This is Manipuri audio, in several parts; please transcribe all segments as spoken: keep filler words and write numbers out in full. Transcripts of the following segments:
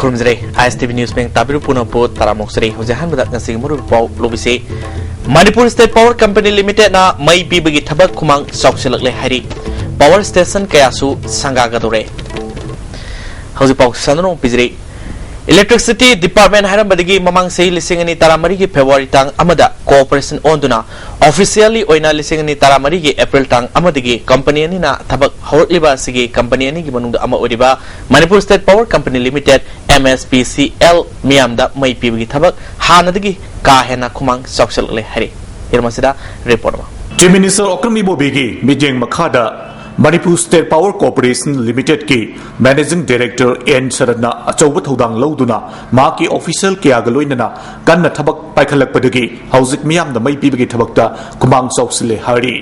ꯈꯨꯔꯨꯝꯖꯔꯤ꯫ ꯑꯥꯏ ꯑꯦꯁ ꯇꯤ ꯚꯤ ꯅ꯭ꯌꯨꯁ ꯃꯤꯡ ꯇꯥꯕꯤꯔꯨ ꯄꯨꯝꯅꯃꯛꯄꯨ ꯇꯔꯥꯃꯨꯛ ꯆꯔꯤ꯫ ꯍꯧꯖꯤꯛ ꯑꯍꯥꯟꯕꯗ ꯉꯁꯤꯒꯤ ꯃꯔꯨꯑꯣꯏꯕ ꯄꯥꯎ ꯂꯧꯕꯤꯁꯤ꯫ ꯃꯅꯤꯄꯨꯔ ꯁ꯭ꯇꯦꯠ ꯄꯥꯋꯔ ꯀꯝꯄꯅꯤ ꯂꯤꯃꯤꯇꯦꯗꯅ ꯃꯩ ꯄꯤꯕꯒꯤ ꯊꯕꯛ ꯈꯨꯃꯥꯡ ꯆꯥꯎꯁꯤꯜꯂꯛꯂꯦ ꯍꯥꯏꯔꯤ꯫ ꯄꯥꯋꯔ ꯁ꯭ꯇꯦꯁꯟ ꯀꯌꯥꯁꯨ ꯁꯪꯒꯥꯒꯗꯧꯔꯦ꯫ ꯍꯧꯖꯤꯛ ꯄꯥꯎ ꯁꯟꯗꯣꯛꯅ ꯄꯤꯖꯔꯤ꯫ ꯏꯂꯦꯛꯇ꯭ꯔꯤꯁꯤꯇꯤ ꯗꯤꯄꯥꯔꯠꯃꯦꯟ ꯍꯥꯏꯔꯝꯕꯗꯒꯤ ꯃꯃꯥꯡ ꯆꯍꯤ ꯂꯤꯁꯤꯡ ꯑꯅꯤ ꯇꯔꯥꯃꯔꯤꯒꯤ ꯐꯦꯕ꯭ꯔꯨꯋꯥꯔꯤ ꯇꯥꯡ ꯑꯃꯗ ꯀꯣꯑꯣꯄꯔꯦꯁꯟ ꯑꯣꯟꯗꯨꯅ ꯑꯣꯐꯤꯁꯤꯌꯦꯜꯂꯤ ꯑꯣꯏꯅ ꯂꯤꯁꯤꯡ ꯑꯅꯤ ꯇꯔꯥꯃꯔꯤꯒꯤ ꯑꯦꯄ꯭ꯔꯤꯜ ꯇꯥꯡ ꯑꯃꯗꯒꯤ ꯀꯝꯄꯅꯤ ꯑꯅꯤꯅ ꯊꯕꯛ ꯍꯧꯔꯛꯂꯤꯕ ꯑꯁꯤꯒꯤ ꯀꯝꯄꯅꯤ ꯑꯅꯤꯒꯤ ꯃꯅꯨꯡꯗ ꯑꯃ ꯑꯣꯏꯔꯤꯕ Manipur state power company limited, M S P C L, ꯃꯤꯌꯥꯝꯗ ꯃꯩ ꯄꯤꯕꯒꯤ ꯊꯕꯛ ꯍꯥꯟꯅꯗꯒꯤ ꯀꯥ ꯍꯦꯟꯅ ꯈꯨꯃꯥꯡ ꯆꯥꯎꯁꯤꯜꯂꯛꯂꯦ ꯍꯥꯏꯔꯤ꯫ ꯍꯤꯔꯝ ꯑꯁꯤꯗ ꯔꯤꯄꯣꯔꯠ ꯑꯃ꯫ ꯆꯤꯐ ꯃꯤꯅꯤꯁꯇꯔ ꯑꯣꯀ꯭ꯔꯝ ꯏꯕꯣꯕꯤꯒꯤ ꯃꯤꯠꯌꯦꯡ ꯃꯈꯥꯗ ꯃꯅꯤꯄꯨꯔ ꯁ꯭ꯇꯦꯠ ꯄꯥꯋꯔ ꯀꯣꯔꯄꯣꯔꯦꯁꯟ ꯂꯤꯃꯤꯇꯦꯗꯀꯤ ꯃꯦꯅꯦꯖꯤꯡ ꯗꯥꯏꯔꯦꯛꯇꯔ ꯑꯦꯟ ꯁꯔꯠꯅ ꯑꯆꯧꯕ ꯊꯧꯗꯥꯡ ꯂꯧꯗꯨꯅ ꯃꯍꯥꯛꯀꯤ ꯑꯣꯐꯤꯁꯤꯌꯦꯜ ꯀꯌꯥꯒ ꯂꯣꯏꯅꯅ ꯀꯟꯅ ꯊꯕꯛ ꯄꯥꯏꯈꯠꯂꯛꯄꯗꯒꯤ ꯍꯧꯖꯤꯛ ꯃꯤꯌꯥꯝꯗ ꯃꯩ ꯄꯤꯕꯒꯤ ꯊꯕꯛꯇ ꯈꯨꯃꯥꯡ ꯆꯥꯎꯁꯤꯜꯂꯦ ꯍꯥꯏꯔꯤ꯫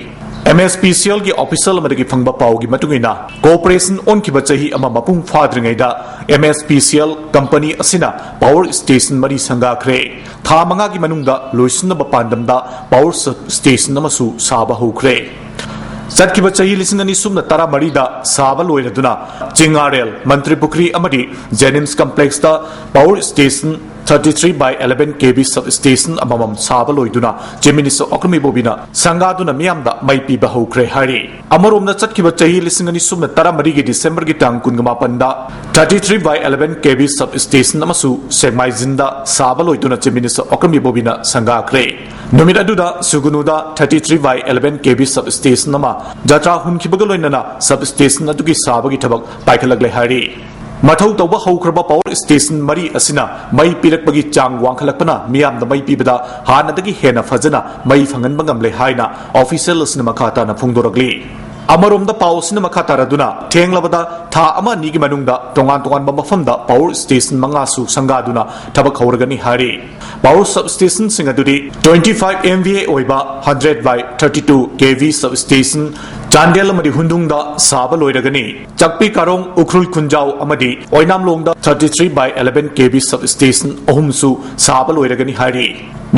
ꯑꯦꯝ ꯑꯦꯁ ꯄꯤ ꯁꯤ ꯑꯦꯜꯒꯤ ꯑꯣꯐꯤꯁꯤꯌꯦꯜ ꯑꯃꯗꯒꯤ ꯐꯪꯕ ꯄꯥꯎꯒꯤ ꯃꯇꯨꯡ ꯏꯟꯅ, ꯀꯣꯔꯄꯣꯔꯦꯁꯟ ꯑꯣꯟꯈꯤꯕ ꯆꯍꯤ ꯑꯃ ꯃꯄꯨꯡ ꯐꯥꯗ꯭ꯔꯤꯉꯩꯗ M S P C L company ꯑꯁꯤꯅ ꯄꯥꯋꯔ ꯁ꯭ꯇꯦꯁꯟ ꯃꯔꯤ ꯁꯪꯒꯥꯈ꯭ꯔꯦ꯫ ꯊꯥ ꯃꯉꯥꯒꯤ ꯃꯅꯨꯡꯗ ꯂꯣꯏꯁꯤꯟꯅꯕ ꯄꯥꯟꯗꯝꯗ ꯄꯥꯋꯔ ꯁꯕ ꯁ꯭ꯇꯦꯁꯟ ꯑꯃꯁꯨ ꯁꯥꯕ ꯍꯧꯈ꯭ꯔꯦ꯫ ꯆꯠꯈꯤꯕ ꯆꯍꯤ ꯂꯤꯁꯤꯡ ꯑꯅꯤ ꯁꯨꯞꯅ ꯇꯔꯥꯃꯔꯤꯗ ꯁꯥꯕ ꯂꯣꯏꯔꯗꯨꯅ ꯆꯤꯡꯉꯥꯔꯦꯜ, ꯃꯟꯇ꯭ꯔꯤ ꯄꯨꯈ꯭ꯔꯤ ꯑꯃꯗꯤ ꯖꯦꯅꯤꯝꯁ ꯀꯝꯄ꯭ꯂꯦꯛꯁꯇ power station thirty three by eleven K V substation ꯑꯃꯃꯝ ꯁꯥꯕ ꯂꯣꯏꯗꯨꯅ ꯆꯤꯐ ꯃꯤꯅꯤꯁꯇꯔ ꯑꯣꯀ꯭ꯔꯝ ꯏꯕꯣꯕꯤꯅ ꯁꯪꯒꯥꯗꯨꯅ ꯃꯤꯌꯥꯝꯗ ꯃꯩ ꯄꯤꯕ ꯍꯧꯈ꯭ꯔꯦ ꯍꯥꯏꯔꯤ꯫ ꯑꯃꯔꯣꯝꯗ, ꯆꯠꯈꯤꯕ ꯆꯍꯤ ꯂꯤꯁꯤꯡ ꯑꯅꯤ ꯁꯨꯞꯅ ꯇꯔꯥꯃꯔꯤꯒꯤ ꯗꯤꯁꯦꯝꯕꯔꯒꯤ ꯇꯥꯡ ꯀꯨꯟꯒ ꯃꯥꯄꯟꯗ thirty three by eleven K V substation ꯑꯃꯁꯨ ꯁꯦꯛꯃꯥꯏꯖꯤꯟꯗ ꯁꯥꯕ ꯂꯣꯏꯗꯨꯅ ꯆꯤꯐ ꯃꯤꯅꯤꯁꯇꯔ ꯑꯣꯀ꯭ꯔꯝ ꯏꯕꯣꯕꯤꯅ ꯁꯪꯒꯥꯈ꯭ꯔꯦ꯫ ꯅꯨꯃꯤꯠ ꯑꯗꯨꯗ ꯁꯨꯒꯨꯅꯨꯗ thirty three by eleven K V substation ꯑꯃ ꯖꯇ꯭ꯔꯥ ꯍꯨꯟꯈꯤꯕꯒ ꯂꯣꯏꯅꯅ substation ꯑꯗꯨꯒꯤ ꯁꯥꯕꯒꯤ ꯊꯕꯛ ꯄꯥꯏꯈꯠꯂꯛꯂꯦ ꯍꯥꯏꯔꯤ꯫ ꯃꯊꯧ ꯇꯧꯕ ꯍꯧꯈ꯭ꯔꯕ ꯄꯥꯋꯔ ꯁ꯭ꯇꯦꯁꯟ ꯃꯔꯤ ꯑꯁꯤꯅ ꯃꯩ ꯄꯤꯔꯛꯄꯒꯤ ꯆꯥꯡ ꯋꯥꯡꯈꯠꯂꯛꯄꯅ ꯃꯤꯌꯥꯝꯗ ꯃꯩ ꯄꯤꯕꯗ ꯍꯥꯟꯅꯗꯒꯤ ꯍꯦꯟꯅ ꯐꯖꯅ ꯃꯩ ꯐꯪꯍꯟꯕ ꯉꯝꯂꯦ ꯍꯥꯏꯅ ꯑꯣꯐꯤꯁꯤꯌꯦꯜ ꯑꯁꯤꯅ ꯃꯈꯥ ꯇꯥꯅ ꯐꯣꯡꯗꯣꯔꯛꯂꯤ꯫ ꯑꯃꯔꯣꯝꯗ, ꯄꯥꯎ ꯑꯁꯤꯅ ꯃꯈꯥ ꯇꯥꯔꯗꯨꯅ, ꯊꯦꯡꯂꯕꯗ ꯊꯥ ꯑꯃ ꯑꯅꯤꯒꯤ ꯃꯅꯨꯡꯗ ꯇꯣꯉꯥꯟ ꯇꯣꯉꯥꯟꯕ ꯃꯐꯝꯗ ꯄꯥꯋꯔ ꯁ꯭ꯇꯦꯁꯟ ꯃꯉꯥꯁꯨ ꯁꯪꯒꯥꯗꯨꯅ ꯊꯕꯛ ꯍꯧꯔꯒꯅꯤ ꯍꯥꯏꯔꯤ꯫ ꯄꯥꯋꯔ ꯁꯕꯁ꯭ꯇꯦꯁꯟꯁꯤꯡ ꯑꯗꯨꯗꯤ twenty five M V A ꯑꯣꯏꯕ hundred by thirty two K V substation Chandel ꯑꯃꯗꯤ ꯍꯨꯟꯗꯨꯡꯗ ꯁꯥꯕ ꯂꯣꯏꯔꯒꯅꯤ꯫ ꯆꯥꯛꯄꯤ ꯀꯥꯔꯣꯡ, ꯎꯈ꯭ꯔꯨꯜ ꯈꯨꯟꯖꯥꯎ ꯑꯃꯗꯤ ꯑꯣꯏꯅꯥꯝꯂꯣꯡꯗ thirty three by eleven K V substation ꯑꯍꯨꯝꯁꯨ ꯁꯥꯕ ꯂꯣꯏꯔꯒꯅꯤ ꯍꯥꯏꯔꯤ꯫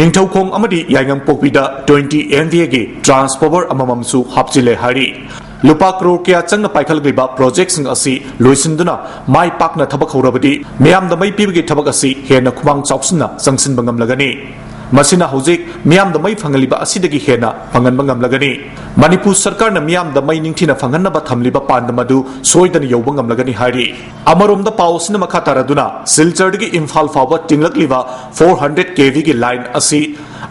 ꯅꯤꯡꯊꯧꯈꯣꯡ ꯑꯃꯗꯤ ꯌꯥꯏꯉꯪꯄꯣꯛꯄꯤꯗ twenty M V A ꯒꯤ transformer ꯑꯃꯃꯝꯁꯨ ꯍꯥꯞꯆꯤꯜꯂꯦ ꯍꯥꯏꯔꯤ꯫ ꯂꯨꯄꯥ ꯀ꯭ꯔꯣꯔ ꯀꯌꯥ ꯆꯪꯅ ꯄꯥꯏꯈꯠꯂꯛꯂꯤꯕ ꯄ꯭ꯔꯣꯖꯦꯛꯁꯤꯡ ꯑꯁꯤ ꯂꯣꯏꯁꯤꯟꯗꯨꯅ ꯃꯥꯏ ꯄꯥꯛꯅ ꯊꯕꯛ ꯍꯧꯔꯕꯗꯤ ꯃꯤꯌꯥꯝꯗ ꯃꯩ ꯄꯤꯕꯒꯤ ꯊꯕꯛ ꯑꯁꯤ ꯍꯦꯟꯅ ꯈꯨꯃꯥꯡ ꯆꯥꯎꯁꯤꯟꯅ ꯆꯪꯁꯤꯟꯕ ꯉꯝꯂꯒꯅꯤ꯫ ꯃꯁꯤꯅ ꯍꯧꯖꯤꯛ ꯃꯤꯌꯥꯝꯗ ꯃꯩ ꯐꯪꯍꯜꯂꯤꯕ ꯑꯁꯤꯗꯒꯤ ꯍꯦꯟꯅ ꯐꯪꯍꯟꯕ ꯉꯝꯂꯒꯅꯤ꯫ ꯃꯅꯤꯄꯨꯔ ꯁꯔꯀꯥꯔꯅ ꯃꯤꯌꯥꯝꯗ ꯃꯩ ꯅꯤꯡꯊꯤꯅ ꯐꯪꯍꯟꯅꯕ ꯊꯝꯂꯤꯕ ꯄꯥꯟꯗꯝ ꯑꯗꯨ ꯁꯣꯏꯗꯅ ꯌꯧꯕ ꯉꯝꯂꯒꯅꯤ ꯍꯥꯏꯔꯤ꯫ ꯑꯃꯔꯣꯝꯗ ꯄꯥꯎ ꯑꯁꯤꯅ ꯃꯈꯥ ꯇꯥꯔꯗꯨꯅ ꯁꯤꯜꯆꯔꯗꯒꯤ ꯏꯝꯐꯥꯜ ꯐꯥꯎꯕ ꯇꯤꯡꯂꯛꯂꯤꯕ four hundred KVꯒꯤ ꯂꯥꯏꯟ ꯑꯁꯤ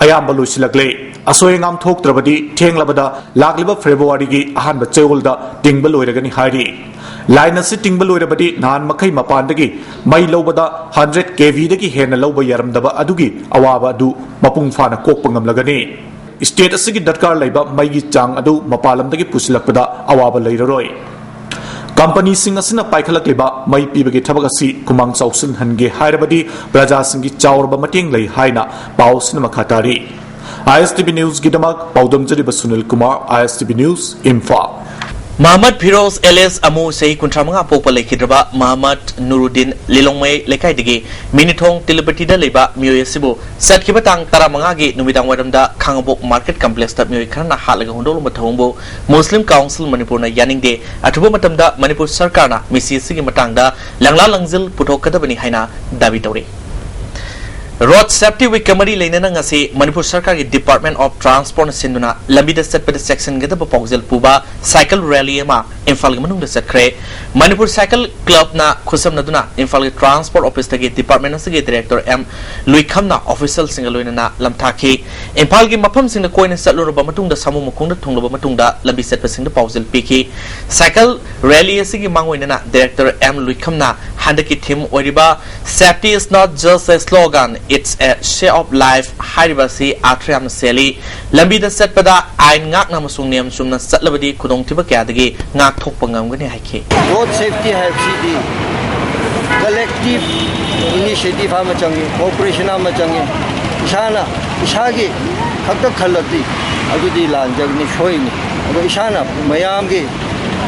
ꯑꯌꯥꯝꯕ ꯂꯣꯏꯁꯤꯜꯂꯛꯂꯦ꯫ ꯑꯁꯣꯏ ꯑꯉꯥꯝ ꯊꯣꯛꯇ꯭ꯔꯕꯗꯤ ꯊꯦꯡꯂꯕꯗ ꯂꯥꯛꯂꯤꯕ ꯐꯦꯕ꯭ꯔꯨꯋꯥꯔꯤꯒꯤ ꯑꯍꯥꯟꯕ ꯆꯌꯣꯜꯗ ꯇꯤꯡꯕ ꯂꯣꯏꯔꯒꯅꯤ ꯍꯥꯏꯔꯤ꯫ ꯂꯥꯏꯟ ꯑꯁꯤ ꯇꯤꯡꯕ ꯂꯣꯏꯔꯕꯗꯤ ꯅꯍꯥꯟ ꯃꯈꯩ ꯃꯄꯥꯟꯗꯒꯤ ꯃꯩ ꯂꯧꯕꯗ hundred KVꯗꯒꯤ ꯍꯦꯟꯅ ꯂꯧꯕ ꯌꯥꯔꯝꯗꯕ ꯑꯗꯨꯒꯤ ꯑꯋꯥꯕ ꯑꯗꯨ ꯃꯄꯨꯡ ꯐꯥꯅ ꯀꯣꯛꯄ ꯉꯝꯂꯒꯅꯤ꯫ ꯁ꯭ꯇꯦꯠ ꯑꯁꯤꯒꯤ ꯗꯔꯀꯥꯔ ꯂꯩꯕ ꯃꯩꯒꯤ ꯆꯥꯡ ꯑꯗꯨ ꯃꯄꯥꯟ ꯂꯝꯗꯒꯤ ꯄꯨꯁꯤꯜꯂꯛꯄꯗ ꯑꯋꯥꯕ ꯂꯩꯔꯔꯣꯏ꯫ ꯀꯝꯄꯅꯤꯁꯤꯡ ꯑꯁꯤꯅ ꯄꯥꯏꯈꯠꯂꯛꯂꯤꯕ ꯃꯩ ꯄꯤꯕꯒꯤ ꯊꯕꯛ ꯑꯁꯤ ꯈꯨꯃꯥꯡ ꯆꯥꯎꯁꯤꯟꯍꯟꯒꯦ ꯍꯥꯏꯔꯕꯗꯤ ꯄ꯭ꯔꯖꯥꯁꯤꯡꯒꯤ ꯆꯥꯎꯔꯕ ꯃꯇꯦꯡ ꯂꯩ ꯍꯥꯏꯅ ꯄꯥꯎ ꯑꯁꯤꯅ ꯃꯈꯥ ꯇꯥꯔꯤ꯫ ISTV Newsꯒꯤꯗꯃꯛ ꯄꯥꯎꯗꯝꯖꯔꯤꯕ Sunil Kumar, ISTV News, Imphal. ꯃꯍꯃꯗ Firoz alias ꯑꯃꯨ, ꯆꯍꯤ ꯀꯨꯟꯊ꯭ꯔꯥ ꯃꯉꯥ ꯄꯣꯛꯄ ꯂꯩꯈꯤꯗ꯭ꯔꯕ ꯃꯍꯃꯗ ꯅꯨꯔꯨꯗꯤꯟ ꯂꯤꯂꯣꯡꯃꯩ ꯂꯩꯀꯥꯏꯗꯒꯤ ꯃꯤꯅꯤꯊꯣꯡ ꯇꯤꯂꯨꯄꯇꯤꯗ ꯂꯩꯕ ꯃꯤꯑꯣꯏ ꯑꯁꯤꯕꯨ ꯆꯠꯈꯤꯕ ꯇꯥꯡ ꯇꯔꯥꯃꯉꯥꯒꯤ ꯅꯨꯃꯤꯗꯥꯡ ꯋꯥꯏꯔꯝꯗ ꯈꯥꯉꯕꯣꯛ market complexꯇ ꯃꯤꯑꯣꯏ ꯈꯔꯅ ꯍꯥꯠꯂꯒ ꯍꯨꯟꯗꯣꯛꯂꯝꯕ ꯊꯧꯑꯣꯡꯕꯨ Muslim Council ꯃꯅꯤꯄꯨꯔꯅ ꯌꯥꯅꯤꯡꯗꯦ꯫ ꯑꯊꯨꯕ ꯃꯇꯝꯗ ꯃꯅꯤꯄꯨꯔ ꯁꯔꯀꯥꯔꯅ ꯃꯤꯁꯤ ꯑꯁꯤꯒꯤ ꯃꯇꯥꯡꯗ ꯂꯪꯂꯥ ꯂꯪꯖꯤꯜ ꯄꯨꯊꯣꯛꯀꯗꯕꯅꯤ ꯍꯥꯏꯅ ꯗꯥꯕꯤ ꯇꯧꯔꯤ꯫ Road Safety Weekꯀ ꯃꯔꯤ ꯂꯩꯅꯅ ꯉꯁꯤ ꯃꯅꯤꯄꯨꯔ ꯁꯔꯀꯥꯔꯒꯤ Department of Transportꯅ ꯁꯤꯟꯗꯨꯅ ꯂꯝꯕꯤꯗ ꯆꯠꯄꯗ ꯆꯦꯛꯁꯤꯟꯒꯗꯕ ꯄꯥꯎꯖꯦꯜ ꯄꯨꯕ cycle rally ꯑꯃ ꯏꯝꯐꯥꯜꯒꯤ ꯃꯅꯨꯡꯗ ꯆꯠꯈ꯭ꯔꯦ꯫ ꯃꯅꯤꯄꯨꯔ Cycle Clubꯅ ꯈꯨꯠꯁꯝꯅꯗꯨꯅ ꯏꯝꯐꯥꯜꯒꯤ Transport Officeꯇꯒꯤ department ꯑꯁꯤꯒꯤ director M ꯂꯨꯏꯈꯝꯅ officialꯁꯤꯡꯒ ꯂꯣꯏꯅꯅ ꯂꯝꯊꯥꯈꯤ꯫ ꯏꯝꯐꯥꯜꯒꯤ ꯃꯐꯝꯁꯤꯡꯗ ꯀꯣꯏꯅ ꯆꯠꯂꯨꯔꯕ ꯃꯇꯨꯡꯗ ꯁꯥꯃꯨ ꯃꯈꯣꯡꯗ ꯊꯨꯡꯂꯕ ꯃꯇꯨꯡꯗ ꯂꯝꯕꯤ ꯆꯠꯄꯁꯤꯡꯗ ꯄꯥꯎꯖꯦꯜ ꯄꯤꯈꯤ꯫ Cycle rally ꯑꯁꯤꯒꯤ ꯃꯥꯡꯑꯣꯏꯅꯅ director M ꯂꯨꯏꯈꯝꯅ ꯍꯟꯗꯛꯀꯤ theme ꯑꯣꯏꯔꯤꯕ "Safety is not just a slogan, it's a way of life" ꯍꯥꯏꯔꯤꯕ ꯑꯁꯤ ꯑꯥꯔꯊ ꯌꯥꯝꯅ ꯆꯦꯜꯂꯤ꯫ ꯂꯝꯕꯤꯗ ꯆꯠꯄꯗ ꯑꯥꯏꯟ ꯉꯥꯛꯅ ꯑꯃꯁꯨꯡ ꯅꯤꯌꯝ ꯆꯨꯝꯅ ꯆꯠꯂꯕꯗꯤ ꯈꯨꯗꯣꯡꯊꯤꯕ ꯀꯌꯥꯗꯒꯤ ꯉꯥꯛꯊꯣꯛꯄ ꯉꯝꯒꯅꯤ ꯍꯥꯏꯈꯤ꯫ Road safety ꯍꯥꯏꯕꯁꯤꯗꯤ collective initiative ꯑꯃ ꯆꯪꯉꯤ, cooperation ꯑꯃ ꯆꯪꯉꯤ꯫ ꯏꯁꯥꯅ ꯏꯁꯥꯒꯤ ꯈꯛꯇ ꯈꯜꯂꯗꯤ ꯑꯗꯨꯗꯤ ꯂꯥꯟꯖꯒꯅꯤ, ꯁꯣꯏꯅꯤ꯫ ꯑꯗꯣ ꯏꯁꯥꯅ ꯃꯌꯥꯝꯒꯤ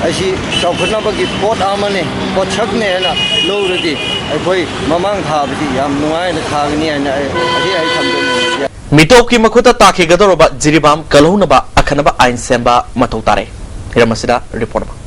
ꯑꯁꯤ ꯆꯥꯎꯈꯠꯅꯕꯒꯤ ꯄꯣꯠ ꯑꯃꯅꯤ, ꯄꯣꯠꯁꯛꯅꯤ ꯍꯥꯏꯅ ꯂꯧꯔꯗꯤ ꯑꯩꯈꯣꯏ ꯃꯃꯥꯡ ꯊꯥꯕꯗꯤ ꯌꯥꯝ ꯅꯨꯡꯉꯥꯏꯅ ꯊꯥꯒꯅꯤ ꯍꯥꯏꯅ ꯑꯩ, ꯑꯁꯤ ꯑꯩ ꯊꯝꯖꯅꯤꯡꯉꯤ꯫ ꯃꯤꯇꯣꯞꯀꯤ ꯃꯈꯨꯠꯇ ꯇꯥꯈꯤꯒꯗꯧꯔꯕ ꯖꯤꯔꯤꯕꯥꯝ ꯀꯜꯍꯧꯅꯕ ꯑꯈꯟꯅꯕ ꯑꯥꯏꯟ ꯁꯦꯝꯕ ꯃꯊꯧ ꯇꯥꯔꯦ꯫ ꯍꯤꯔꯝ ꯑꯁꯤꯗ ꯔꯤꯄꯣꯔꯠ ꯑꯃ꯫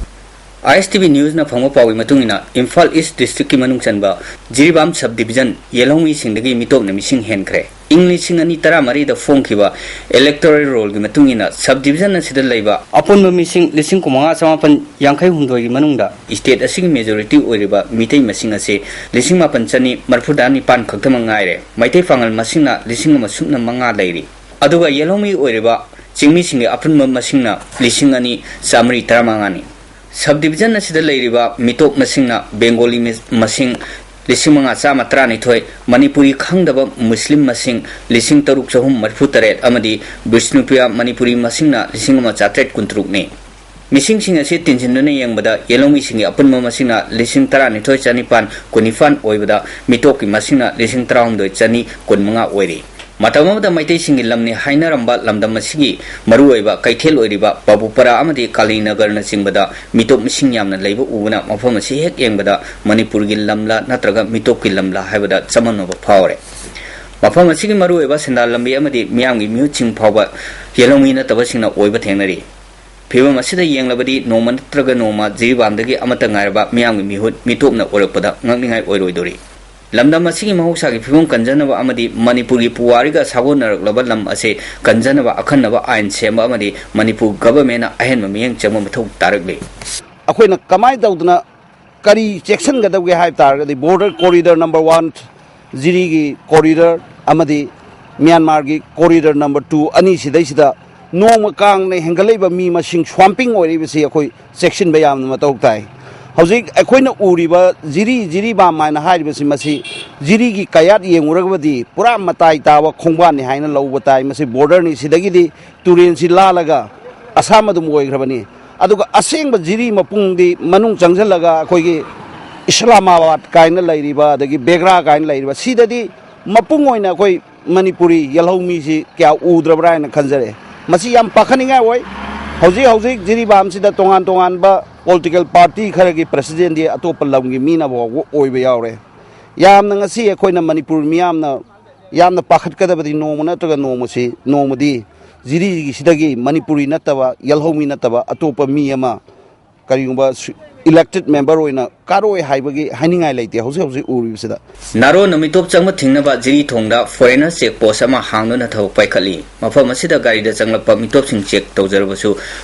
ꯑꯥꯏ ꯑꯦꯁ ꯇꯤ ꯚꯤ ꯅ꯭ꯌꯨꯁꯅ ꯐꯪꯕ ꯄꯥꯎꯒꯤ ꯃꯇꯨꯡ ꯏꯟꯅ, ꯏꯝꯐꯥꯜ ꯏꯁ ꯗꯤꯁꯇ꯭ꯔꯤꯛꯀꯤ ꯃꯅꯨꯡ ꯆꯟꯕ ꯖꯤꯔꯤꯕꯥꯝ ꯁꯕ ꯗꯤꯕꯤꯖꯟ ꯌꯦꯜꯍꯧꯃꯤꯁꯤꯡꯗꯒꯤ ꯃꯤꯇꯣꯞꯅ ꯃꯤꯁꯤꯡ ꯍꯦꯟꯈ꯭ꯔꯦ꯫ ꯏꯪ ꯂꯤꯁꯤꯡ ꯑꯅꯤ ꯇꯔꯥꯃꯔꯤꯗ ꯐꯣꯡꯈꯤꯕ ꯏꯂꯦꯛꯇꯣꯔꯦꯜ ꯔꯣꯜꯒꯤ ꯃꯇꯨꯡ ꯏꯟꯅ, ꯁꯕ ꯗꯤꯕꯤꯖꯟ ꯑꯁꯤꯗ ꯂꯩꯕ ꯑꯄꯨꯟꯕ ꯃꯤꯁꯤꯡ ꯂꯤꯁꯤꯡ ꯀꯨꯟꯃꯉꯥ ꯆꯃꯥꯄꯟ ꯌꯥꯡꯈꯩ ꯍꯨꯝꯗꯣꯏꯒꯤ ꯃꯅꯨꯡꯗ ꯁ꯭ꯇꯦꯠ ꯑꯁꯤꯒꯤ ꯃꯦꯖꯣꯔꯤꯇꯤ ꯑꯣꯏꯔꯤꯕ ꯃꯤꯇꯩ ꯃꯁꯤꯡ ꯑꯁꯤ ꯂꯤꯁꯤꯡ ꯃꯥꯄꯟ ꯆꯅꯤ ꯃꯔꯤꯐꯨꯇꯔꯥ ꯅꯤꯄꯥꯟ ꯈꯛꯇꯃꯛ ꯉꯥꯏꯔꯦ꯫ ꯃꯩꯇꯩ ꯄꯥꯉꯜ ꯃꯁꯤꯡꯅ ꯂꯤꯁꯤꯡ ꯑꯃ ꯁꯨꯞꯅ ꯃꯉꯥ ꯂꯩꯔꯤ꯫ ꯑꯗꯨꯒ ꯌꯦꯜꯍꯧꯃꯤ ꯑꯣꯏꯔꯤꯕ ꯆꯤꯡꯃꯤꯁꯤꯡꯒꯤ ꯑꯄꯨꯟꯕ ꯃꯁꯤꯡꯅ ꯂꯤꯁꯤꯡ ꯑꯅꯤ ꯆꯥꯃꯔꯤ ꯇꯔꯥꯃꯉꯥꯅꯤ꯫ ꯁꯕ ꯗꯤꯕꯤꯖꯟ ꯑꯁꯤꯗ ꯂꯩꯔꯤꯕ ꯃꯤꯇꯣꯞ ꯃꯁꯤꯡꯅ ꯕꯦꯡꯒꯣꯂꯤ ꯃꯤ-, ꯃꯁꯤꯡ ꯂꯤꯁꯤꯡ ꯃꯉꯥ ꯆꯥꯝꯃ ꯇꯔꯥꯅꯤꯊꯣꯏ, ꯃꯅꯤꯄꯨꯔꯤ ꯈꯪꯗꯕ ꯃꯨꯁꯂꯤꯝ ꯃꯁꯤꯡ ꯂꯤꯁꯤꯡ ꯇꯔꯨꯛ ꯆꯍꯨꯝ ꯃꯔꯤꯐꯨ ꯇꯔꯦꯠ ꯑꯃꯗꯤ ꯕꯤꯁꯅꯨꯄ꯭ꯔꯤꯌꯥ ꯃꯅꯤꯄꯨꯔꯤ ꯃꯁꯤꯡꯅ ꯂꯤꯁꯤꯡ ꯑꯃ ꯆꯥꯇ꯭ꯔꯦꯠ ꯀꯨꯟꯇꯔꯨꯛꯅꯤ꯫ ꯃꯤꯁꯤꯡꯁꯤꯡ ꯑꯁꯤ ꯇꯤꯟꯁꯤꯟꯗꯨꯅ ꯌꯦꯡꯕꯗ ꯌꯦꯜꯍꯧꯃꯤꯁꯤꯡꯒꯤ ꯑꯄꯨꯟꯕ ꯃꯁꯤꯡꯅ ꯂꯤꯁꯤꯡ ꯇꯔꯥꯅꯤꯊꯣꯏ ꯆꯅꯤꯄꯥꯟ ꯀꯨꯟꯅꯤꯄꯥꯟ ꯑꯣꯏꯕꯗ ꯃꯤꯇꯣꯞꯀꯤ ꯃꯁꯤꯡꯅ ꯂꯤꯁꯤꯡ ꯇꯔꯥꯍꯨꯝꯗꯣꯏ ꯆꯅꯤ ꯀꯨꯟꯃꯉꯥ ꯑꯣꯏꯔꯤ꯫ ꯃꯇꯝ ꯑꯃꯗ ꯃꯩꯇꯩꯁꯤꯡꯒꯤ ꯂꯝꯅꯤ ꯍꯥꯏꯅꯔꯝꯕ ꯂꯝꯗꯝ ꯑꯁꯤꯒꯤ ꯃꯔꯨꯑꯣꯏꯕ ꯀꯩꯊꯦꯜ ꯑꯣꯏꯔꯤꯕ ꯕꯥꯕꯨꯄꯔꯥ ꯑꯃꯗꯤ ꯀꯥꯂꯤꯅꯒꯔꯅꯆꯤꯡꯕꯗ ꯃꯤꯇꯣꯞ ꯃꯁꯤꯡ ꯌꯥꯝꯅ ꯂꯩꯕ ꯎꯕꯅ ꯃꯐꯝ ꯑꯁꯤ ꯍꯦꯛ ꯌꯦꯡꯕꯗ ꯃꯅꯤꯄꯨꯔꯒꯤ ꯂꯝꯂꯥ ꯅꯠꯇ꯭ꯔꯒ ꯃꯤꯇꯣꯞꯀꯤ ꯂꯝꯂꯥ ꯍꯥꯏꯕꯗ ꯆꯃꯝꯅꯕ ꯐꯥꯎꯔꯦ꯫ ꯃꯐꯝ ꯑꯁꯤꯒꯤ ꯃꯔꯨꯑꯣꯏꯕ ꯁꯦꯟꯗꯥꯟ ꯂꯝꯕꯤ ꯑꯃꯗꯤ ꯃꯤꯌꯥꯝꯒꯤ ꯃꯤꯍꯨꯠꯁꯤꯡ ꯐꯥꯎꯕ ꯌꯦꯜꯍꯧꯃꯤ ꯅꯠꯇꯕꯁꯤꯡꯅ ꯑꯣꯏꯕ ꯊꯦꯡꯅꯔꯤ꯫ ꯐꯤꯕꯝ ꯑꯁꯤꯗ ꯌꯦꯡꯂꯕꯗꯤ ꯅꯣꯡꯃ ꯅꯠꯇ꯭ꯔꯒ ꯅꯣꯡꯃ ꯖꯤꯔꯤꯕꯥꯝꯗꯒꯤ ꯑꯃꯠꯇ ꯉꯥꯏꯔꯕ ꯃꯤꯌꯥꯝꯒꯤ ꯃꯤꯍꯨꯠ ꯃꯤꯇꯣꯞꯅ ꯑꯣꯏꯔꯛꯄꯗ ꯉꯛꯅꯤꯡꯉꯥꯏ ꯑꯣꯏꯔꯣꯏꯗꯣꯔꯤ꯫ ꯂꯝꯗꯝ ꯑꯁꯤꯒꯤ ꯃꯍꯧꯁꯥꯒꯤ ꯐꯤꯕꯝ ꯀꯟꯖꯅꯕ ꯑꯃꯗꯤ ꯃꯅꯤꯄꯨꯔꯒꯤ ꯄꯨꯋꯥꯔꯤꯒ ꯁꯥꯒꯣꯟꯅꯔꯛꯂꯕ ꯂꯝ ꯑꯁꯤ ꯀꯟꯖꯅꯕ ꯑꯈꯟꯅꯕ ꯑꯥꯏꯟ ꯁꯦꯝꯕ ꯑꯃꯗꯤ ꯃꯅꯤꯄꯨꯔ ꯒꯚꯔꯟꯃꯦꯟꯠꯅ ꯑꯍꯦꯟꯕ ꯃꯤꯠꯌꯦꯡ ꯆꯪꯕ ꯃꯊꯧ ꯇꯥꯔꯛꯂꯤ꯫ ꯑꯩꯈꯣꯏꯅ ꯀꯃꯥꯏꯅ ꯇꯧꯗꯅ ꯀꯔꯤ ꯆꯦꯛꯁꯤꯟꯒꯗꯕꯒꯦ ꯍꯥꯏꯕ ꯇꯥꯔꯒꯗꯤ, border corridor number one ꯖꯤꯔꯤꯒꯤ corridor ꯑꯃꯗꯤ ꯃ꯭ꯌꯥꯟꯃꯥꯔꯒꯤ ꯀꯣꯔꯤꯗꯔ ꯅꯝꯕꯔ ꯇꯨ ꯑꯅꯤꯁꯤꯗꯩꯁꯤꯗ ꯅꯣꯡꯃ ꯀꯥꯡꯅ ꯍꯦꯟꯒꯠꯂꯛꯏꯕ ꯃꯤ ꯃꯁꯤꯡ ꯁ꯭ꯋꯥꯝꯄꯤꯡ ꯑꯣꯏꯔꯛꯏꯕꯁꯤ ꯑꯩꯈꯣꯏ ꯆꯦꯛꯁꯤꯟꯕ ꯌꯥꯝꯅ ꯃꯊꯧ ꯇꯥꯏ꯫ ꯍꯧꯖꯤꯛ ꯑꯩꯈꯣꯏꯅ ꯎꯔꯤꯕ ꯖꯤꯔꯤ, ꯖꯤꯔꯤꯕꯥꯝ ꯍꯥꯏꯅ ꯍꯥꯏꯔꯤꯕꯁꯤ, ꯃꯁꯤ ꯖꯤꯔꯤꯒꯤ ꯀꯌꯥꯠ ꯌꯦꯡꯉꯨꯔꯒꯗꯤ ꯄꯨꯔꯥ ꯃꯇꯥꯏ ꯇꯥꯕ ꯈꯣꯡꯕꯥꯟꯅꯤ ꯍꯥꯏꯅ ꯂꯧꯕ ꯇꯥꯏ꯫ ꯃꯁꯤ ꯕꯣꯔꯗꯔꯅꯤ, ꯁꯤꯗꯒꯤꯗꯤ ꯇꯨꯔꯦꯟꯁꯤ ꯂꯥꯜꯂꯒ ꯑꯁꯥꯝ ꯑꯗꯨꯝ ꯑꯣꯏꯈ꯭ꯔꯕꯅꯤ꯫ ꯑꯗꯨꯒ ꯑꯁꯦꯡꯕ ꯖꯤꯔꯤ ꯃꯄꯨꯡꯗꯤ ꯃꯅꯨꯡ ꯆꯪꯁꯤꯜꯂꯒ ꯑꯩꯈꯣꯏꯒꯤ ꯏꯁꯂꯥꯃꯥꯕꯥꯗ ꯀꯥꯏꯅ ꯂꯩꯔꯤꯕ, ꯑꯗꯒꯤ ꯕꯦꯒ꯭ꯔꯥ ꯀꯥꯏꯅ ꯂꯩꯔꯤꯕ, ꯁꯤꯗꯗꯤ ꯃꯄꯨꯡ ꯑꯣꯏꯅ ꯑꯩꯈꯣꯏ ꯃꯅꯤꯄꯨꯔꯤ ꯌꯦꯜꯍꯧꯃꯤꯁꯤ ꯀꯌꯥ ꯎꯗ꯭ꯔꯕ꯭ꯔꯥ ꯍꯥꯏꯅ ꯈꯟꯖꯔꯦ꯫ ꯃꯁꯤ ꯌꯥꯝ ꯄꯥꯈꯠꯅꯤꯡꯉꯥꯏ ꯑꯣꯏ꯫ ꯍꯧꯖꯤꯛ ꯍꯧꯖꯤꯛ ꯖꯤꯔꯤꯕꯥꯝꯁꯤꯗ ꯇꯣꯉꯥꯟ ꯇꯣꯉꯥꯟꯕ ꯄꯣꯂꯤꯇꯤꯀꯦꯜ ꯄꯥꯔꯇꯤ ꯈꯔꯒꯤ ꯄ꯭ꯔꯁꯤꯗꯦꯟꯗꯤ ꯑꯇꯣꯞꯄ ꯂꯝꯒꯤ ꯃꯤꯅ ꯐꯥꯎꯕ ꯑꯣꯏꯕ ꯌꯥꯎꯔꯦ꯫ ꯌꯥꯝꯅ ꯉꯁꯤ ꯑꯩꯈꯣꯏꯅ ꯃꯅꯤꯄꯨꯔ ꯃꯤꯌꯥꯝꯅ ꯌꯥꯝꯅ ꯄꯥꯈꯠꯀꯗꯕꯗꯤ ꯅꯣꯡꯃ ꯅꯠꯇ꯭ꯔꯒ ꯅꯣꯡꯃꯁꯤ, ꯅꯣꯡꯃꯗꯤ ꯖꯤꯔꯤꯒꯤꯁꯤꯗꯒꯤ ꯃꯅꯤꯄꯨꯔꯤ ꯅꯠꯇꯕ, ꯌꯦꯜꯍꯧꯃꯤ ꯅꯠꯇꯕ ꯑꯇꯣꯞꯄ ꯃꯤ ꯑꯃ ꯀꯔꯤꯒꯨꯝꯕ ꯏꯂꯦꯛꯇꯦꯗ ꯃꯦꯝꯕꯔ ꯑꯣꯏꯅ ꯀꯥꯔꯛꯑꯣꯏ ꯍꯥꯏꯕꯒꯤ ꯍꯥꯏꯅꯤꯡꯉꯥꯏ ꯂꯩꯇꯦ ꯍꯧꯖꯤꯛ ꯍꯧꯖꯤꯛ ꯎꯔꯤꯕꯁꯤꯗ꯫ ꯅꯥꯔꯣꯟꯅ ꯃꯤꯇꯣꯞ ꯆꯪꯕ ꯊꯤꯡꯅꯕ ꯖꯤꯔꯤ ꯊꯣꯡꯗ foreigner check post ꯑꯃ ꯍꯥꯡꯗꯨꯅ ꯊꯕꯛ ꯄꯥꯏꯈꯠꯂꯤ꯫ ꯃꯐꯝ ꯑꯁꯤꯗ ꯒꯥꯔꯤꯗ ꯆꯪꯂꯛꯄ ꯃꯤꯇꯣꯞꯁꯤꯡ check ꯇꯧꯖꯔꯕꯁꯨ,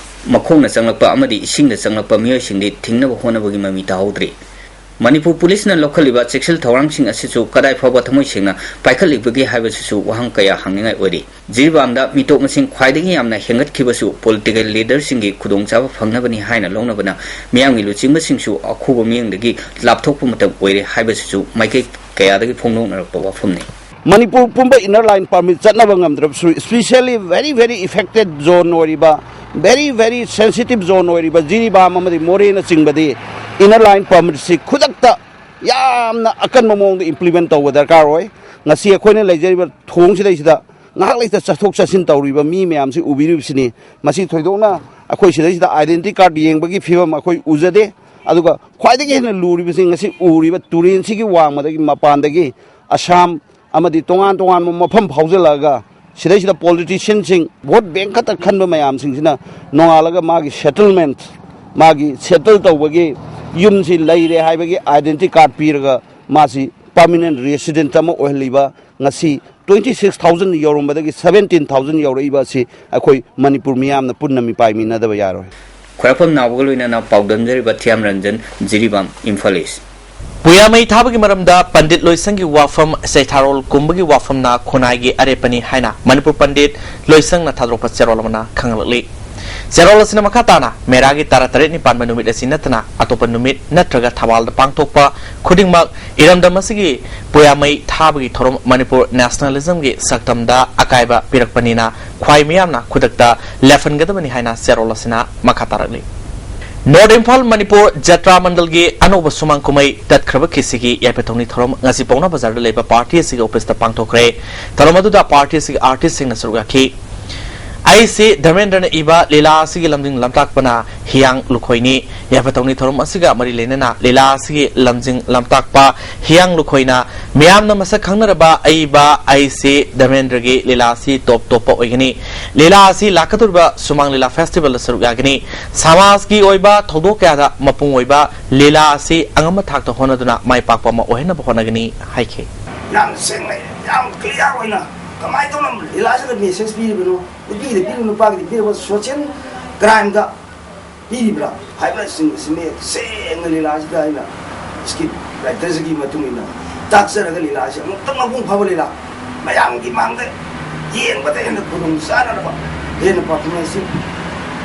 ꯃꯈꯣꯡꯅ ꯆꯪꯂꯛꯄ ꯑꯃꯗꯤ ꯏꯁꯤꯡꯗ ꯆꯪꯂꯛꯄ ꯃꯤꯑꯣꯏꯁꯤꯡꯗꯤ ꯊꯤꯡꯅꯕ ꯍꯣꯠꯅꯕꯒꯤ ꯃꯃꯤ ꯇꯥꯍꯧꯗ꯭ꯔꯤ꯫ ꯃꯅꯤꯄꯨꯔ ꯄꯨꯂꯤꯁꯅ ꯂꯧꯈꯠꯂꯤꯕ ꯆꯦꯛꯁꯤꯜ ꯊꯧꯔꯥꯡꯁꯤꯡ ꯑꯁꯤꯁꯨ ꯀꯗꯥꯏ ꯐꯥꯎꯕ ꯊꯃꯣꯏ ꯁꯦꯡꯅ ꯄꯥꯏꯈꯠꯂꯤꯕꯒꯦ ꯍꯥꯏꯕꯁꯤꯁꯨ ꯋꯥꯍꯪ ꯀꯌꯥ ꯍꯪꯅꯤꯡꯉꯥꯏ ꯑꯣꯏꯔꯤ꯫ ꯖꯤꯔꯤꯕꯥꯝꯗ ꯃꯤꯇꯣꯞ ꯃꯁꯤꯡ ꯈ꯭ꯋꯥꯏꯗꯒꯤ ꯌꯥꯝꯅ ꯍꯦꯟꯒꯠꯈꯤꯕꯁꯨ political leaderꯁꯤꯡꯒꯤ ꯈꯨꯗꯣꯡꯆꯥꯕ ꯐꯪꯅꯕꯅꯤ ꯍꯥꯏꯅ ꯂꯧꯅꯕꯅ ꯃꯤꯌꯥꯝꯒꯤ ꯂꯨꯆꯤꯡꯕꯁꯤꯡꯁꯨ ꯑꯈꯨꯕ ꯃꯤꯠꯌꯦꯡꯗꯒꯤ ꯂꯥꯞꯊꯣꯛꯄ ꯃꯇꯝ ꯑꯣꯏꯔꯦ ꯍꯥꯏꯕꯁꯤꯁꯨ ꯃꯥꯏꯀꯩ ꯀꯌꯥꯗꯒꯤ ꯐꯣꯡꯗꯣꯛꯅꯔꯛꯄ ꯋꯥꯐꯝꯅꯤ꯫ ꯃꯅꯤꯄꯨꯔ ꯄꯨꯝꯕ inner line permit ꯆꯠꯅꯕ ꯉꯝꯗ꯭ꯔꯕꯁꯨ, specially very very affected zone ꯑꯣꯏꯔꯤꯕ, very very sensitive zone ꯑꯣꯏꯔꯤꯕ ꯖꯤꯔꯤꯕꯥꯝ ꯑꯃꯗꯤ ꯃꯣꯔꯦꯅꯆꯤꯡꯕꯗꯤ inner line permitꯁꯤ ꯈꯨꯗꯛꯇ ꯌꯥꯝꯅ ꯑꯀꯟꯕ ꯃꯑꯣꯡꯗ implement ꯇꯧꯕ ꯗꯔꯀꯥꯔ ꯑꯣꯏ꯫ ꯉꯁꯤ ꯑꯩꯈꯣꯏꯅ ꯂꯩꯖꯔꯤꯕ ꯊꯣꯡꯁꯤꯗꯩꯁꯤꯗ ꯉꯥꯏꯍꯥꯛ ꯂꯩꯇ ꯆꯠꯊꯣꯛ ꯆꯠꯁꯤꯟ ꯇꯧꯔꯤꯕ ꯃꯤ ꯃꯌꯥꯝꯁꯤ ꯎꯕꯤꯔꯤꯕꯁꯤꯅꯤ꯫ ꯃꯁꯤ ꯊꯣꯏꯗꯣꯛꯅ ꯑꯩꯈꯣꯏ ꯁꯤꯗꯩꯁꯤꯗ identity card ꯌꯦꯡꯕꯒꯤ ꯐꯤꯕꯝ ꯑꯩꯈꯣꯏ ꯎꯖꯗꯦ꯫ ꯑꯗꯨꯒ ꯈ꯭ꯋꯥꯏꯗꯒꯤ ꯍꯦꯟꯅ ꯂꯨꯔꯤꯕꯁꯤ ꯉꯁꯤ ꯎꯔꯤꯕ ꯇꯨꯔꯦꯟꯁꯤꯒꯤ ꯋꯥꯡꯃꯗꯒꯤ ꯃꯄꯥꯟꯗꯒꯤ ꯑꯁꯥꯝ ꯑꯃꯗꯤ ꯇꯣꯉꯥꯟ ꯇꯣꯉꯥꯟꯕ ꯃꯐꯝ ꯐꯥꯎꯖꯤꯜꯂꯛꯑꯒ ꯁꯤꯗꯩꯁꯤꯗ politicianꯁꯤꯡ vote bank ꯈꯛꯇ ꯈꯟꯕ ꯃꯌꯥꯝꯁꯤꯡꯁꯤꯅ ꯅꯣꯡꯉꯥꯜꯂꯒ ꯃꯥꯒꯤ settlement, ꯃꯥꯒꯤ settle ꯇꯧꯕꯒꯤ ꯌꯨꯝꯁꯤ ꯂꯩꯔꯦ ꯍꯥꯏꯕꯒꯤ identity card ꯄꯤꯔꯒ ꯃꯥꯁꯤ permanent resident ꯑꯃ ꯑꯣꯏꯍꯜꯂꯤꯕ, ꯉꯁꯤ twenty six thousand ꯌꯧꯔꯝꯕꯗꯒꯤ seventeen thousand ꯌꯧꯔꯛꯏꯕ ꯑꯁꯤ ꯑꯩꯈꯣꯏ ꯃꯅꯤꯄꯨꯔ ꯃꯤꯌꯥꯝꯅ ꯄꯨꯟꯅ ꯃꯤꯄꯥꯏ ꯃꯤꯅꯗꯕ ꯌꯥꯔꯣꯏ꯫ ꯈ꯭ꯋꯥꯏꯔꯥꯛꯄꯝ ꯅꯥꯎꯕꯒ ꯂꯣꯏꯅꯅ ꯄꯥꯎꯗꯝꯖꯔꯤꯕ ꯊꯤꯌꯥꯝ ꯔꯟꯖꯟ, ꯖꯤꯔꯤꯕꯥꯝ, ꯏꯝꯐꯥꯜ ꯏꯁ꯫ ꯄꯨꯌꯥꯃꯩ ꯊꯥꯕꯒꯤ ꯃꯔꯝꯗ ꯄꯟꯗꯤꯠ ꯂꯣꯏꯁꯪꯒꯤ ꯋꯥꯐꯝ ꯆꯩꯊꯥꯔꯣꯜ ꯀꯨꯝꯕꯒꯤ ꯋꯥꯐꯝꯅ ꯈꯨꯟꯅꯥꯏꯒꯤ ꯑꯔꯦꯞꯄꯅꯤ ꯍꯥꯏꯅ ꯃꯅꯤꯄꯨꯔ ꯄꯟꯗꯤꯠ ꯂꯣꯏꯁꯪꯅ ꯊꯥꯗꯣꯔꯛꯄ ꯆꯦꯔꯣꯜ ꯑꯃꯅ ꯈꯪꯍꯜꯂꯛꯂꯤ꯫ ꯆꯦꯔꯣꯜ ꯑꯁꯤꯅ ꯃꯈꯥ ꯇꯥꯅ ꯃꯦꯔꯥꯒꯤ ꯇꯔꯥ ꯇꯔꯦꯠꯅꯤ ꯄꯥꯟꯕ ꯅꯨꯃꯤꯠ ꯑꯁꯤ ꯅꯠꯇꯅ ꯑꯇꯣꯞꯄ ꯅꯨꯃꯤꯠ ꯅꯠꯇ꯭ꯔꯒ ꯊꯧꯕꯥꯜꯗ ꯄꯥꯡꯊꯣꯛꯄ ꯈꯨꯗꯤꯡꯃꯛ ꯏꯔꯝꯗꯝ ꯑꯁꯤꯒꯤ ꯄꯨꯌꯥꯃꯩ ꯊꯥꯕꯒꯤ ꯊꯧꯔꯝ ꯃꯅꯤꯄꯨꯔ nationalismꯒꯤ ꯁꯛꯇꯝꯗ ꯑꯀꯥꯏꯕ ꯄꯤꯔꯛꯄꯅꯤꯅ ꯈ꯭ꯋꯥꯏ ꯃꯤꯌꯥꯝꯅ ꯈꯨꯗꯛꯇ ꯂꯦꯞꯍꯟꯒꯗꯕꯅꯤ ꯍꯥꯏꯅ ꯆꯦꯔꯣꯜ ꯑꯁꯤꯅ ꯃꯈꯥ ꯇꯥꯔꯛꯂꯤ꯫ ꯅꯣꯔꯠ ꯏꯝꯐꯥꯜ ꯃꯅꯤꯄꯨꯔ ꯖꯇ꯭ꯔꯥ ꯃꯟꯗꯜꯒꯤ ꯑꯅꯧꯕ ꯁꯨꯃꯥꯡ ꯀꯨꯝꯍꯩ ꯇꯠꯈ꯭ꯔꯕ ꯈꯦꯆꯤꯒꯤ ꯌꯥꯏꯐ ꯊꯧꯅꯤ ꯊꯧꯔꯝ ꯉꯁꯤ ꯄꯥꯎꯅꯥ ꯕꯖꯥꯔꯗ ꯂꯩꯕ ꯄꯥꯔꯇꯤ ꯑꯁꯤꯒꯤ ꯑꯣꯐꯤꯁꯇ ꯄꯥꯡꯊꯣꯛꯈ꯭ꯔꯦ꯫ ꯊꯧꯔꯝ ꯑꯗꯨꯗ ꯄꯥꯔꯇꯤ ꯑꯁꯤꯒꯤ ꯑꯥꯔꯇꯤꯁꯁꯤꯡꯅ ꯁꯔꯨꯛ ꯌꯥꯈꯤ꯫ ꯑꯩꯁꯦ ꯙꯔꯃꯦꯟꯗ꯭ꯔꯅ ꯏꯕ ꯂꯤꯂꯥ ꯑꯁꯤꯒꯤ ꯂꯝꯖꯤꯡ ꯂꯝꯇꯥꯛꯄꯅ ꯍꯤꯌꯥꯡ ꯂꯨꯈꯣꯏꯅꯤ꯫ ꯌꯥꯏꯐ ꯊꯧꯅꯤ ꯊꯧꯔꯝ ꯑꯁꯤꯒ ꯃꯔꯤ ꯂꯩꯅꯅ ꯂꯤꯂꯥ ꯑꯁꯤꯒꯤ ꯂꯝꯖꯤꯡ ꯂꯝꯇꯥꯛꯄ ꯍꯤꯌꯥꯡ ꯂꯨꯈꯣꯏꯅ ꯃꯤꯌꯥꯝꯅ ꯃꯁꯛ ꯈꯪꯅꯔꯕ ꯑꯏꯕ ꯑꯩꯁꯦ ꯙꯔꯃꯦꯟꯗ꯭ꯔꯒꯤ ꯂꯤꯂꯥ ꯑꯁꯤ ꯇꯣꯞ ꯇꯣꯞꯄ ꯑꯣꯏꯒꯅꯤ꯫ ꯂꯤꯂꯥ ꯑꯁꯤ ꯂꯥꯛꯀꯗꯧꯔꯤꯕ ꯁꯨꯃꯥꯡ ꯂꯤꯂꯥ ꯐꯦꯁꯇꯤꯚꯦꯜꯗ ꯁꯔꯨꯛ ꯌꯥꯒꯅꯤ꯫ ꯁꯃꯥꯖꯀꯤ ꯑꯣꯏꯕ ꯊꯧꯗꯣꯛ ꯀꯌꯥꯗ ꯃꯄꯨꯡ ꯑꯣꯏꯕ ꯂꯤꯂꯥ ꯑꯁꯤ ꯑꯉꯝꯕ ꯊꯥꯛꯇ ꯍꯣꯠꯅꯗꯨꯅ ꯃꯥꯏ ꯄꯥꯛꯄ ꯑꯃ ꯑꯣꯏꯍꯟꯅꯕ ꯍꯣꯠꯅꯒꯅꯤ ꯍꯥꯏꯈꯤ꯫ ꯌꯥꯝ ꯁꯦꯡꯅ, ꯌꯥꯝ ꯀ꯭ꯂꯤꯌꯥꯔ ꯑꯣꯏꯅ ꯀꯃꯥꯏꯅ ꯇꯧꯅ ꯂꯤꯂꯥꯁꯤꯗ ꯃꯦꯁꯦꯖ ꯄꯤꯔꯤꯕꯅꯣ, ꯅꯨꯄꯤꯒꯤꯗ ꯄꯤꯔꯤꯕ, ꯅꯨꯄꯥꯒꯤꯗ ꯄꯤꯔꯤꯕ, ꯁꯣꯁꯤꯌꯦꯜ ꯀ꯭ꯔꯥꯏꯝꯗ ꯄꯤꯔꯤꯕ꯭ꯔꯥ ꯍꯥꯏꯕꯅꯆꯤꯡꯕꯁꯤ ꯃꯌꯦꯛ ꯁꯦꯡꯅ ꯂꯤꯂꯥꯁꯤꯗ ꯑꯩꯅ ꯁ꯭ꯀ꯭ꯔꯤꯞ ꯔꯥꯏꯇꯔꯁꯤꯒꯤ ꯃꯇꯨꯡ ꯏꯟꯅ ꯇꯥꯛꯆꯔꯒ ꯂꯤꯂꯥꯁꯤ ꯑꯃꯨꯛꯇꯪ ꯃꯄꯨꯡ ꯐꯥꯕ ꯂꯤꯂꯥ ꯃꯌꯥꯝꯒꯤ ꯃꯥꯡꯗ ꯌꯦꯡꯕꯗ ꯍꯦꯟꯅ ꯈꯨꯗꯣꯡ ꯆꯥꯅꯅꯕ, ꯍꯦꯟꯅ ꯄꯔꯐꯣꯔꯃꯦꯟꯁꯁꯤ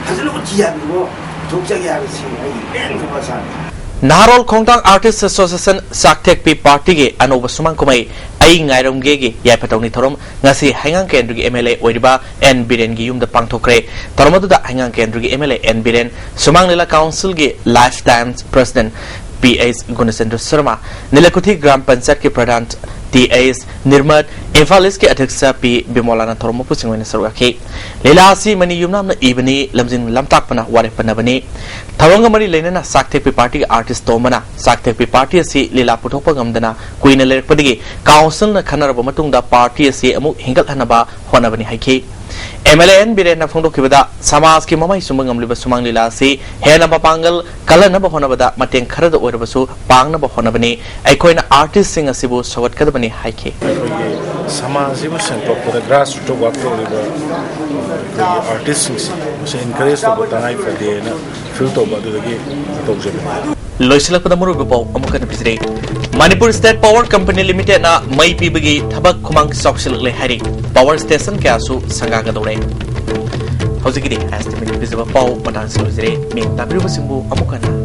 ꯐꯖꯅ ꯎꯠꯈꯤ ꯍꯥꯏꯕꯗꯨ ꯄꯨꯊꯣꯛꯆꯒꯦ ꯍꯥꯏꯕꯁꯤ ꯑꯩꯒꯤ ꯄꯦꯟꯈ꯭ꯔꯕ ꯑꯁꯥꯅꯤ꯫ ꯅꯍꯥꯔꯣꯜ ꯈꯣꯡꯊꯥꯡ ꯑꯥꯔꯇꯤꯁ ꯑꯦꯁꯣꯁꯤꯌꯦꯁꯟ ꯆꯥꯛꯊꯦꯛꯄꯤ ꯄꯥꯔꯇꯤꯒꯤ ꯑꯅꯧꯕ ꯁꯨꯃꯥꯡ ꯀꯨꯝꯍꯩ ꯑꯩ ꯉꯥꯏꯔꯝꯒꯦꯒꯤ ꯌꯥꯏꯐ ꯊꯧꯅꯤ ꯊꯧꯔꯝ ꯉꯁꯤ ꯍꯩꯉꯥꯡ ꯀꯦꯟꯗ꯭ꯔꯒꯤ ꯑꯦꯝ ꯑꯦꯜ ꯑꯦ ꯑꯣꯏꯔꯤꯕ ꯑꯦꯟ ꯕꯤꯔꯦꯟꯒꯤ ꯌꯨꯝꯗ ꯄꯥꯡꯊꯣꯛꯈ꯭ꯔꯦ꯫ ꯊꯧꯔꯝ ꯑꯗꯨꯗ ꯍꯩꯉꯥꯡ ꯀꯦꯟꯗ꯭ꯔꯒꯤ M L A N Biren, Sumang Lila ꯀꯥꯎꯟꯁꯤꯜꯒꯤ life time president P H Gunachandra Sharma, Nilakuthi ꯒ꯭ꯔꯥꯝ ꯄꯟꯆꯥꯌꯠꯀꯤ ꯄ꯭ꯔꯙꯥꯟ ꯇꯤ ꯑꯩꯆ ꯅꯤꯔꯃꯠ, ꯏꯝꯐꯥꯜ ꯏꯁꯀꯤ ꯑꯗ꯭ꯌꯛꯁ ꯄꯤ ꯕꯤꯃꯣꯂꯥꯅ ꯊꯧꯔꯝ ꯃꯄꯨꯁꯤꯡ ꯑꯣꯏꯅ ꯁꯔꯨꯛ ꯌꯥꯈꯤ꯫ ꯂꯤꯂꯥ ꯑꯁꯤ ꯃꯅꯤ ꯌꯨꯝꯅꯥꯝꯅ ꯏꯕꯅꯤ, ꯂꯝꯖꯤꯡ ꯂꯝꯇꯥꯛꯄꯅ ꯋꯥꯔꯦꯞ ꯄꯟꯅꯕꯅꯤ꯫ ꯊꯧꯔꯝꯒ ꯃꯔꯤ ꯂꯩꯅꯅ ꯆꯥꯛꯊꯦꯛꯄꯤ ꯄꯥꯔꯇꯤꯒꯤ ꯑꯥꯔꯇꯤꯁ ꯇꯣꯝꯕꯅ ꯆꯥꯛꯊꯦꯛꯄꯤ ꯄꯥꯔꯇꯤ ꯑꯁꯤ ꯂꯤꯂꯥ ꯄꯨꯊꯣꯛꯄ ꯉꯝꯗꯅ ꯀꯨꯏꯅ ꯂꯩꯔꯛꯄꯗꯒꯤ ꯀꯥꯎꯟꯁꯤꯜꯅ ꯈꯟꯅꯔꯕ ꯃꯇꯨꯡꯗ ꯄꯥꯔꯇꯤ ꯑꯁꯤ ꯑꯃꯨꯛ ꯍꯤꯡꯒꯠꯍꯟꯅꯕ ꯍꯣꯠꯅꯕꯅꯤ ꯍꯥꯏꯈꯤ꯫ ꯑꯦꯝ ꯑꯦꯜ ꯑꯦ ꯑꯦꯟ ꯕꯤꯔꯦꯟꯅ ꯐꯣꯡꯗꯣꯛꯈꯤꯕꯗ, ꯁꯃꯥꯖꯀꯤ ꯃꯃꯩ ꯆꯨꯝꯕ ꯉꯝꯂꯤꯕ ꯁꯨꯃꯥꯡ ꯂꯤꯂꯥ ꯑꯁꯤ ꯍꯦꯟꯅ ꯃꯄꯥꯡꯒꯜ ꯀꯜꯍꯟꯅꯕ ꯍꯣꯠꯅꯕꯗ ꯃꯇꯦꯡ ꯈꯔꯗ ꯑꯣꯏꯔꯕꯁꯨ ꯄꯥꯡꯅꯕ ꯍꯣꯠꯅꯕꯅꯤ꯫ ꯑꯩꯈꯣꯏꯅ ꯑꯥꯔꯇꯤꯁꯁꯤꯡ ꯑꯁꯤꯕꯨ ꯁꯧꯒꯠꯀꯗꯕꯅꯤ ꯍꯥꯏꯈꯤ꯫ ꯑꯩꯈꯣꯏꯒꯤ ꯁꯃꯥꯖꯁꯤꯕꯨ ꯁꯦꯡꯗꯣꯛꯄꯗ ꯒ꯭ꯔꯥꯁ ꯔꯨꯠꯇ ꯋꯥꯛ ꯇꯧꯔꯤꯕ ꯑꯩꯈꯣꯏꯒꯤ ꯑꯥꯔꯇꯤꯁꯁꯤꯡꯁꯤ ꯃꯁꯤ ꯑꯦꯟꯀꯔꯦꯖ ꯇꯧꯕ ꯇꯉꯥꯏ ꯐꯗꯦꯅ ꯐꯤꯜ ꯇꯧꯕ ꯑꯗꯨꯗꯒꯤ ꯇꯧꯖꯕꯅꯤ꯫ ꯂꯣꯏꯁꯤꯜꯂꯛꯄꯗ ꯃꯔꯨꯑꯣꯏꯕ ꯄꯥꯎ ꯑꯃꯨꯛ ꯍꯟꯅ ꯄꯤꯖꯔꯤ꯫ ꯃꯅꯤꯄꯨꯔ ꯁ꯭ꯇꯦꯠ ꯄꯥꯋꯔ ꯀꯝꯄꯅꯤ ꯂꯤꯃꯤꯇꯦꯗꯅ ꯃꯩ ꯄꯤꯕꯒꯤ ꯊꯕꯛ ꯈꯨꯃꯥꯡ ꯆꯥꯎꯁꯤꯜꯂꯛꯂꯦ ꯍꯥꯏꯔꯤ꯫ ꯄꯥꯋꯔ ꯁ꯭ꯇꯦꯁꯟ ꯀꯌꯥꯁꯨ ꯁꯪꯒꯥꯒꯗꯧꯔꯦ꯫ ꯍꯧꯖꯤꯛꯀꯤꯗꯤ ꯑꯦꯁ ꯇꯤ ꯚꯤꯅ ꯄꯤꯖꯕ ꯄꯥꯎ ꯃꯇꯥꯡꯁꯤ ꯂꯣꯏꯖꯔꯦ꯫ ꯃꯤꯡ ꯇꯥꯕꯤꯔꯤꯕꯁꯤꯡꯕꯨ ꯑꯃꯨꯛ ꯍꯟꯅ